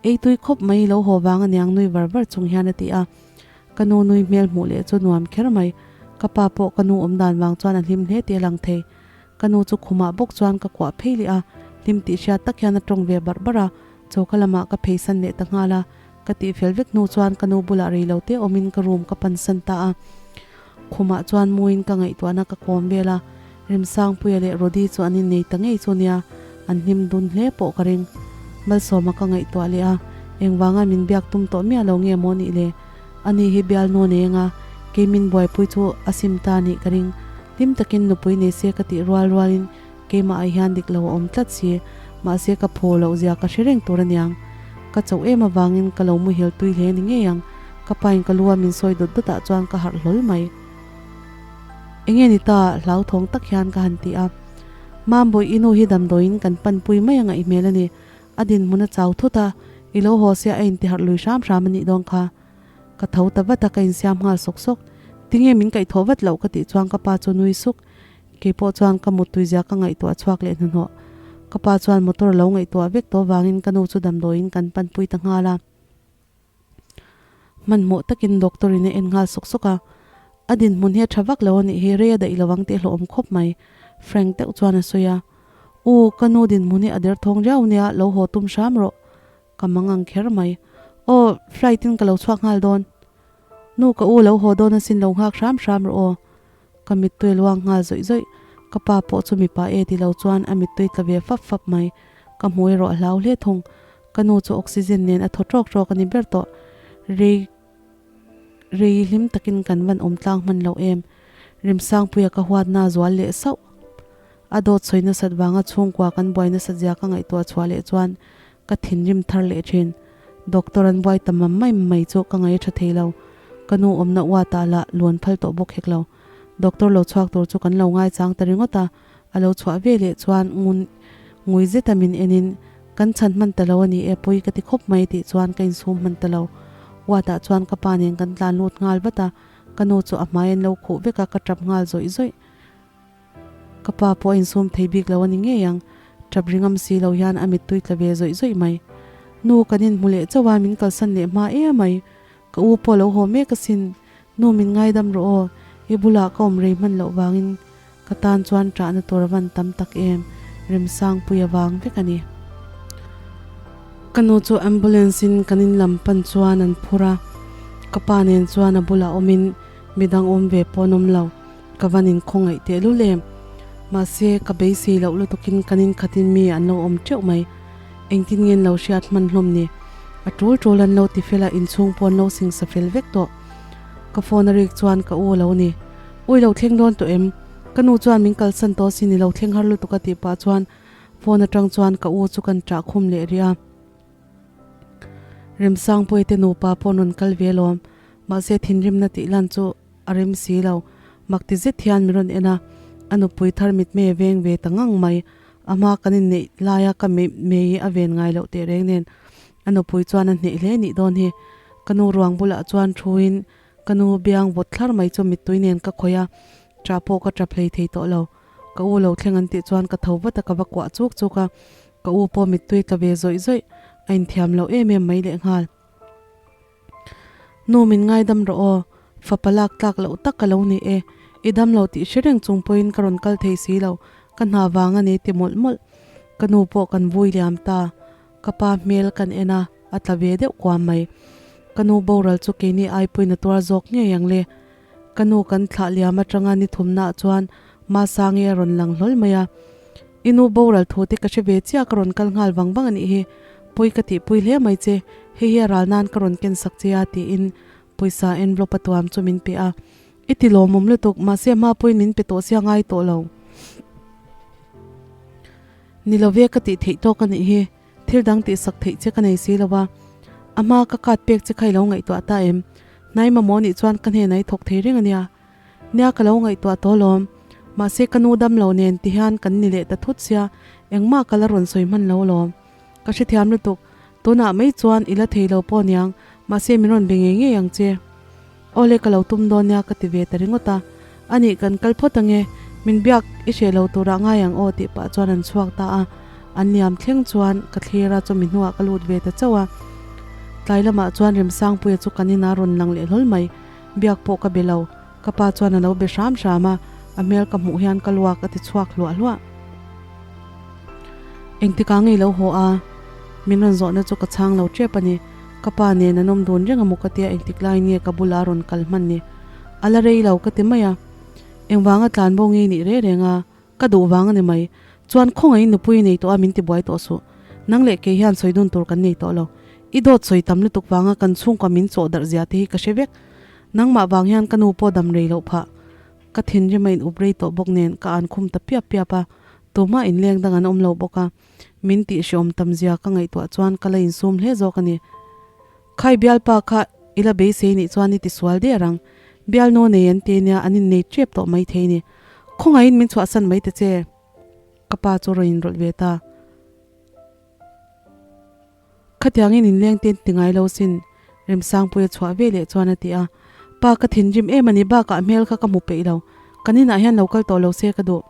Ei tui khawp mai i lo haw vang aniang nui var var chung hian a ti a. Ka nu nui hmel hmuh leh chu nuam kher mai. Ka pa pawh ka nu awm dan vang chuan a hlim hle tih a lang thei. Ka nu chu khumah bawk chuan ka kuah phei leh a, hlim tih hriat tak hian a tawng ve barh barh a. Choka lamah ka pheisan leh ta nghal a. Ka tihfel vek hnu chuan ka nu bulah rei lo te awmin ka room ka pansan ta a. Khumah chuan muin ka ngaihtuahna ka kawm vel a, Remsangpuia leh Rody chu an innei ta ngei chu nia, an hlim dun hle pawh ka ring. Malsawma ka ngaihtuah leh a, engvanga min biak tum tawh miah lo nge maw nih le? Ani hi bial nu nei anga kei min buaipui chu a sim ta nih ka ring. Hlim takin nupui nei se ka tih rual rualin Keimah ah hian dik lo a awm tlat si, mahse ka phaw loh zia ka hre reng tur aniang. Ka chauh em avangin ka lo muhil tui hle ni ngei ang, ka pain ka lu a min sawi dawt dawt ah chuan ka harh hlawl mai. Enge ni ta, hlauthawng tak hian ka han ti a. Mambawi i nu hi damdawiin kan panpui mai a ngaih hmel a ni, a dinhmun a chau thut a, i lo haw sia a intiharh lui hram hram a nih dawn kha. Ka tho ta vat a, ka insiam nghal sawk sawk. Tinge min kaihthawh vat loh ka tih chuan ka pa chu nui suk. Kei pawh chuan ka muttui zia ka ngaihtuah chhuak leh hnahnawh. Ka pa chuan motor a lo ngaihtuah vek tawh vangin ka nu chu damdawiin kan panpui ta nghal a. Hmanhmawh takin doctor in a en nghal sawk sawk a. A dinhmun hi a tha vak lo a nih hi, rei a daih lo ang tih hlawhawm khawp mai, Frank deuh chuan a sawi a. U, ka nu dinhmun hi a derthawng riau nia, lo haw tum hram rawh. Ka mang ang kher mai. Aw, flight in ka lo chhuak nghal dawn. Nu ka u lo haw dawn asin lo nghak hram hram rawh aw. Ka mittui luang nghal zawih zawih. Ka pa pawh chu mipa e ti lo chuan a mittui tla ve fap fap mai. Ka hmu erawh a hlau hle thung. Ka nu chu oxygen nen a thaw tawk tawk a ni ber tawh. Rei rei hlim takin kan van awm tlang hman lo em. Remsangpuia ka huatna a zual leh sauh. A dawt sawi nasat vanga chhungkua kan buai nasat zia ka ngaihtuah chhuah leh chuan ka thinrim thar leh thin. Doctor an buai ta mam mai mai chu ka ngaih a tha thei lo. Ka nu awmna uatah lah luan phal tawh bawk hek lo. Doctor lo chhuak tur chu kan lo ngaichang ta ringawt a. A lo chhuah ve leh chuan ngun ngui zeta min enin, Kan chhan hman ta lo a ni e, pawi ka ti khawp mai tih chuan ka insum hman ta lo. Ward ah chuan ka pa nen kan tlan lut nghal vat a, ka nu chu a hmai an lo khuh vek a, ka tap nghal zawih zawih. Ka pa pawh a insum thei bik lo a ni ngei ang, tap ri ngam si lo hian a mittui tla ve zawih zawih mai. Nu, kan inhmu leh chauh a, min kalsan leh hma em mai. Ka u pawh lo haw mek asin, nu min ngaidam rawh aw, i bulah ka awm rei hman loh vangin ka tan chuan ṭahna tur a van tam tak em, Remsangpui avang vek a ni. Ka nu chu ambulance in kan in lam pan chuan an phur a, ka pa nen chuan a bulah awmin midang awm ve pawh an awm lo, ka van inkhawngaih tehlul em. Mahse, ka beisei loh lutukin kan inkhatin mi an lo awm teuh mai. Engtin nge an lo hriat hman hlawm ni? A tul tul an lo ti fel a, inchhung pawh an lo singsa fel vek tawh. Ka phone a rik chuan ka u a lo ni. Ui lo thleng dawn tawh em? Ka nu chuan min kalsan tawh sin i lo thleng har lutuk a tih pah chuan phone atang chuan ka u chu kan ṭah khum leh rih a. Remsangpuii te nupa pawh an rawn kal ve alawm. Mahse thinrimna tih lan chu a rem si lo. Mak ti zet hian min rawn en a, a nupui thar mitmei a veng ve ta ngang mai. A hma kan inneih laia ka mei a ven ngai loh teh reng nen a nupui chuan a hneh hle nih dawn hi. Ka nu ruang bulah chuan thuin ka nu biang vawt thlar mai chu mittui nen ka khawih a, ṭah pawh ka ṭap hlei thei tawh lo. Ka u lo thleng an tih chuan ka tho vat a, ka va kuah chuk chuk a, ka u pawh mittui tla ve zawih zawih, a inthiam loh em em mai lehnghal. Nu min ngaidam rawh aw, fapa lak tlak loh tak ka lo ni e, i dam lo tih hre reng chung pawhin ka rawn kal thei si lo, ka hna vang a ni ti mawlh mawlh. Ka nu pawh kan vui liam ta, ka pa hmel kan en a, a tla ve deuh kuam mai. Ka nu boral chu keini aipuiin a tuar zawk ngei ang le. Ka nu kan thlah liam atanga ni thumnaah chuan Masangi a rawn lang hlawl mai a. I nu boral thu te ka hre ve chiah ka rawn kal nghal vang vang a nih hi, pawi ka tihpui hle mai che, hei hi a ral nan ka rawn ken sak che a tiin pawisa envelope a tuam chu min pe a. I ti lawmawm lutuk, mahse hma pawhin min pe tawh sia ngai tawh lo. Ni lo ve ka tih theih tawk a nih hi, thil dang tih sak theih che ka nei si lo a, a hma ka card pek che kha i lo ngaihtuah ta em? Hnai mamawh nih chuan ka hnenah i thawk thei reng a nia. Nia ka lo ngaihtuah tawh alawm. Mahse ka nu dam lo nen ti hian kan ni leh ta thut sia, engmah ka la rawn sawi hman lo alawm. Ka hrethiam lutuk, tunah mai chuan i la thei lo pawh niang, mahse min rawn be ngei ngei ang che. Awle ka lo tum dawn nia ka ti ve ta ringawt a. Anih kan kal phawt ange, min biak i hreh lo turah ngai ang aw tih pah chuan an chhuak ta a. An liam thleng chuan ka thlir a, chumi hnuah ka lut ve ta chauh a. Tlai lamah chuan Remsangpuia chu kan inah rawn lang leh hlawl mai. Biak pawh ka be lo, ka pa chuan a lo be hram hram a, a hmel ka hmuh hian ka luak a ti chhuak hluah hluah. Engtikah ngei lo haw a? Min rawn zawhna chu ka chhang lo tep a ni. Ka pa nen an awm dun reng a maw ka tia engtik laiin nge ka bula a rawn kal hman ni? A la rei lo ka ti mai a. Engvanga tlan bo ngei nih reng reng a? Ka duh vang a ni mai. Chuan khawngaihin nupui nei tawh a min ti buai tawh suh. Nang leh kei hian sawi dun tur kan nei tawh lo. I dawt sawi tam lutuk vanga kan chhungkua min chawh darh zia te hi ka hre vek. Nangmah vang hian ka nu pawh dam rei loh phah. Ka thinrim a in up rei tawh bawk nen ka an khum ta piap piap a. Tumah inleng dang an awm lo bawk a. Min tih hreawm tam zia ka ngaihtuah chuan ka la insum hle zawk a ni. Khai bialpa kha i la beisei nih chuan i tisual der ang. Bialnu nei an ti nia an innei tep tawh mai thei ni. Khawngaihin min chhuahsan mai ta che. Ka pa chu rawn inrawlh ve ta. Khatiangin inleng te ti ngai lo sin, Remsangpuia chhuah ve leh chuan a ti a. Pa ka thinrim em a ni bakah hmel kha ka hmu peih lo. Kan inah hian lo kal tawh lo se ka duh.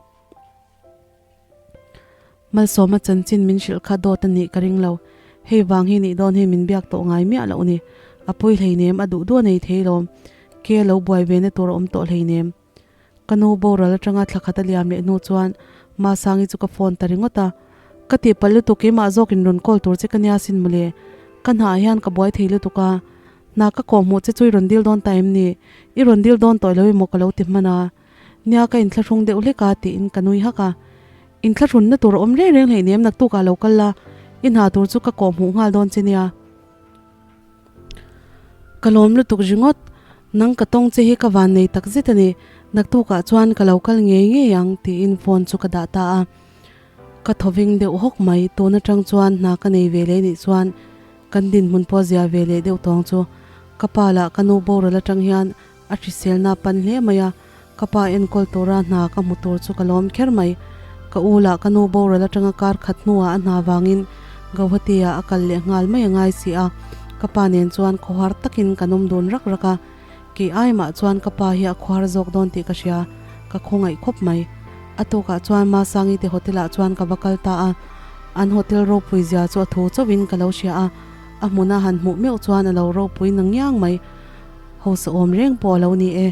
Malsawma chanchin min hrilh kha dawt a nih ka ring lo. Hei vang hi nih dawn hi min biak tawh ngai miah loh ni. A pawi hleinem a duh duh a nei thei lawm. Ke lo buai ve na tur a awm tawh hleinem. Ka nu boral atanga thla khat a liam leh hnu chuan Masangi chu ka phone ta ringawt a. Ka tihpalh lutuk keimah zawkin rawn call tur che ka nia sin mawle. Ka hnaah hian ka buai thei lutuk a. Hna ka kawh hmuh che chu i rawn dil dawn ta em ni? I rawn dil dawn tawh lo emaw ka lo ti hman a. Nia ka inthlahrung deuh hlek a tiin ka nui hak a. Inthlahrunna tur a awm reng reng hleinem naktukah lo kal la, i hna tur chu ka kawh hmuh nghal dawn che nia. Ka lawm lutuk ringawt, nang ka tawng che hi ka van nei tak zet a ni, naktukah chuan ka lo kal ngei ngei ang tiin phone chu ka dah ta a. Ka thawveng deuh hawk mai, tun atang chuan hna ka nei ve leh nih chuan kan dinhmun pawh zia ve leh deuh tawng chu. Ka pa lah ka nu boral atang hian A hriselna pan hle mai a, ka pa enkawl tura hna ka hmu tur chu ka lawm kher mai. Ka u lah ka nu boral atanga kar khat hnuah a hna vangin Gauhati ah a kal leh nghal mai a ngai si a, ka pa nen chuan khawhar takin kan awm dun rak rak a, kei ai mah chuan ka pa hi a khawhar zawk dawn tih ka hria, ka khawngaih khawp mai. A tukah chuan Masangi te hotel ah chuan ka va kal ta a, an hotel ropui zia chu a thu chauhin ka lo hria a, a hmuna han hmuh meuh chuan a lo ropui na ngiang mai. Hausa awm reng pawh a lo ni e,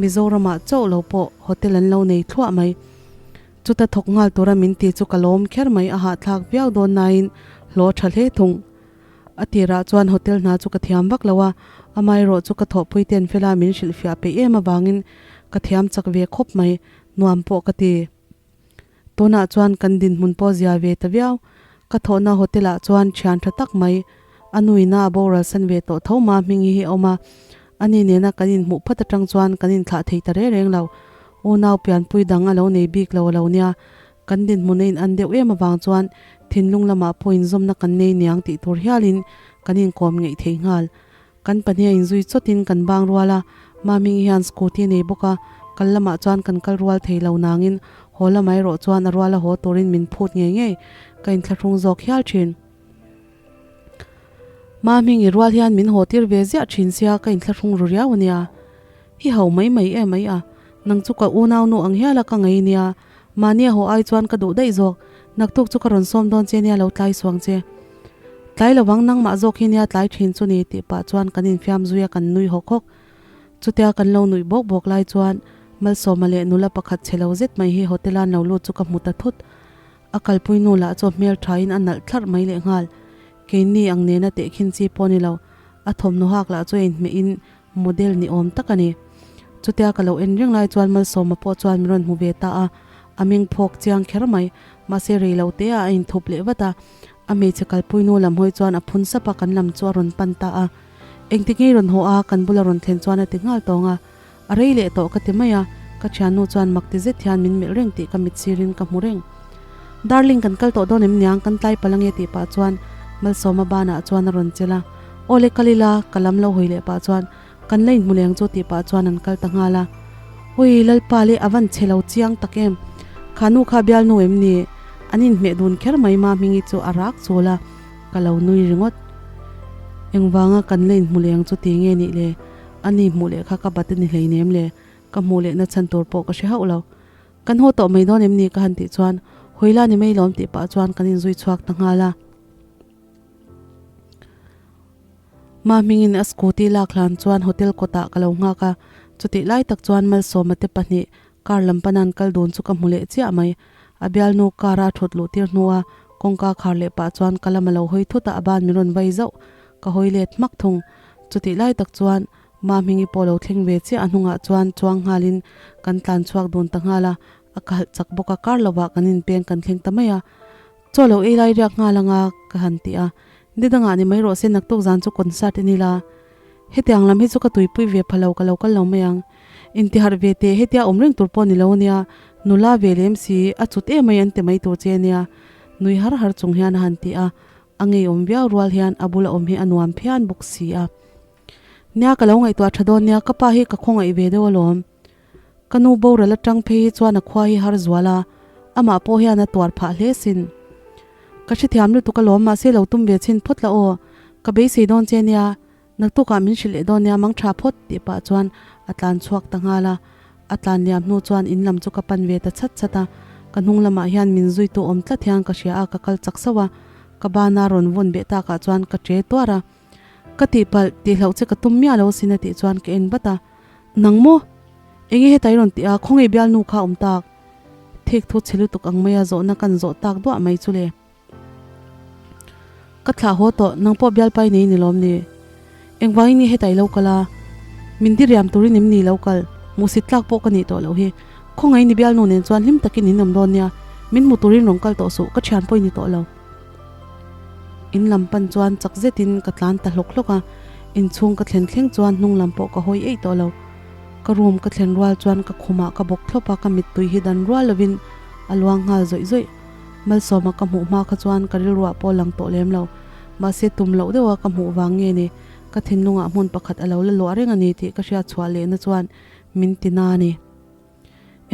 Mizoramah chauh lo pawh hotel an lo nei thluah mai. Chuta thawk nghal tura min ti chu ka lawm kher mai, a hahthlak viau dawn nain hlawh tha hle thung. A tirah chuan hotel hna chu ka thiam vak lo a, amaherawh chu ka thawhpui ten fela min hrilhfiah peih em avangin ka thiam chak ve khawp mai, nuam pawh ka ti. Tunah chuan kan dinhmun pawh zia ve ta viau, ka thawhna hotel ah chuan thian tha tak mai, a nuina a boral san ve tawh tho ma hming hi a awm a, ani nena kan inhmuh phat atang chuan kan inthlah thei ta reng reng lo. Unau pianpui dang a lo nei bik lo a lo nia, kan dinhmun a in an deuh em avang chuan thinlung lamah pawh inzawmna kan nei niang tih tur hialin kan inkawm ngeih thei nghal. Kan pahnih a inzui chawtin kan bang rual a, Maming hian scooty a nei bawk a, kal lamah chuan kan kal rual thei lo nangin haw lamah erawh chuan a ruala haw turin min phut ngei ngei, ka inthlahrung zawk hial thin. Maming i rual hian min haw tir ve ziah thin sia ka inthlahrung ru riau a nia. I ho mai mai em mai a, nang chu ka unau nu ang hiala ka ngei nia, mahni a haw ai chuan ka duh daih zawk, naktuk chu ka rawn sawm dawn che nia lo tlai suang che. Tlai lovang nangmah zawk hi nia tlai thin chu ni tih pah chuan kan infiam zui a kan nui hawk hawk. Chutia kan lo nuih bawk bawk lai chuan Malsawma leh nula pakhat chhe lo zet mai hi hotel a an lo lut chu ka hmu ta thut. A kalpui nu lah chu a hmel thain a nalh thlarh mai lehnghal. Keini ang nena tehkhin chi pawh ni lo. A thawmhnaw hak lah chu a inhmeh in model ni awm tak a ni. Chutia ka lo en reng lai chuan Malsawma pawh chuan min rawn hmu ve ta a, a meng phawk chiang kher mai. Mahse rei lo te ah a inthup leh vat a. A hmeichhe kalpui nu lam hawi chuan a phun sap a, kan lam chu a rawn pan ta a. Engtik ngei rawn haw a, kan bula rawn thlen chuan a ti nghal tawng a. A rei leh tawh ka ti mai a, ka thiannu chuan mak ti zet hian min melh reng tih ka mit sirin ka hmu reng. Darling kan kal tawh dawn em niang, kan tlai palh ange tih pah chuan Malsawma banah chuan a rawn chelh a. Aw le kal ila, ka lam lo hawi leh pah chuan kan la inhmu leng chu tih pah chuan an kal ta nghal a. Ui Lalpa le a van chhe lo chiang tak em? Kha nu kha bialnu em ni? An inhmeh dun kher mai ma hmingi chu a rak chul a, ka lo nui ringawt. Engvanga kan la inhmu leng chu ti nge nih le? A ni hmuh leh kha ka bat a ni hleinem le, ka hmuh leh na chhan tur pawh ka hre hauh lo. Kan haw tawh mai dawn em ni ka han tih chuan Hawila ni mai lawm tih pah chuan kan inzui chhuak ta nghal a. Ma hmingin a scooty lak hlan chuan hotel kawtah ka lo nghak a, chutih lai tak chuan Malsawma te pahnih car lam pana an kal dun chu ka hmu leh chiah mai. A bialnu car a thut luh tir hnua kawngka khar leh pah chuan ka lam a lo hawi thut a, a ban min rawn vai zauh. Ka hawi let hmak thung. Chutih lai tak chuan Ma hmingi pawh lo thleng ve chiah a hnungah chuan chuang nghalin kan tlan chhuak dun ta nghal a, a kalh chak bawk a, kar lovah kan inpeng kan thleng ta mai a. Chaw lo ei lai riak nghal anga ka han ti a, ni dangah ni mai rawh se naktuk zan chu concert i ni la. Hetiang lam hi chu ka tuipui ve pha lo ka lo kal lo mai ang. Intiharh ve teh hetia awm reng tur pawh ni lo ania, nula ve lem si a chut em mai an ti mai tur che ania nui har har chung hian a han ti a, a ngeiawm viau rual hian a bula awm hi a nuam phian bawk si a. Nia ka lo ngaihtuah tha dawn nia ka pa hi ka khawngaih ve deuh alawm. Ka nu boral atang phei hi chuan a khua hi har zual a, amah pawh hian a tuar phah hle sin. Ka hrethiam lutuk alawm mahse lo tum ve chhin phawt la aw, ka beisei dawn che nia, naktukah min hrilh leh dawn nia mang tha phawt tih pah chuan a tlan chhuak ta nghal a. A tlan liam hnu chuan in lam chu ka pan ve ta chhat chhat a, ka hnung lamah hian min zuitu awm tlat hian ka hria a, ka kal chak sauh a, ka bana rawn vawn beh takah chuan ka che tuar a. Ka tihpalh tihloh che ka tum miah lo sin a tih chuan ka en vat a, Nang maw? Enge heta i rawn tih a, khawngaih bialnu kha awm tak? Thik thu chhe lutuk ang maia zawhna kan zawh tak duah mai chu le. Ka thlah haw tawh, nang pawh bialpai nei ni lawm ni? Engvangin nge heta i lo kal a? Min diriam turin em ni lo kal? Hmuhsit tlak pawh ka nih tawh loh hi. Khawngaih ni bialnu nen chuan hlim takin in awm dawn nia, min hmu turin rawn kal tawh suh, ka thian pawh i ni tawh lo. In lam pan chuan chak zetin ka tlan ta hlawk hlawk a, inchhung ka thlen thleng chuan hnung lam pawh ka hawi eih tawh lo. Ka room ka thlen rual chuan ka khumah ka bawk thlawp a, ka mittui hi dan rual lovin a luang nghal zawih zawih. Malsawma ka hmuh hma kha chuan ka rilruah pawh lang tawh lem lo. Mahse tum loh deuha ka hmuh vang nge ni, ka thinlungah hmun pakhat a lo la luah reng a ni tih ka hriat chhuah lehna chuan min ti na a ni.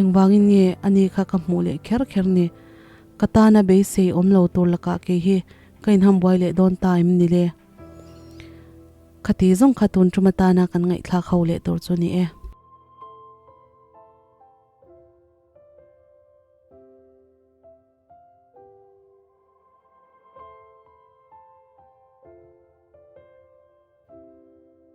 Engvangin nge ani kha ka hmuh leh kher kher ni? Ka tana beisei awm lo tur lakah kei hi ka inham buai leh dawn ta em ni le? Khati zawng kha tun tum atana kan ngaihthlak ho leh tur chu ni e.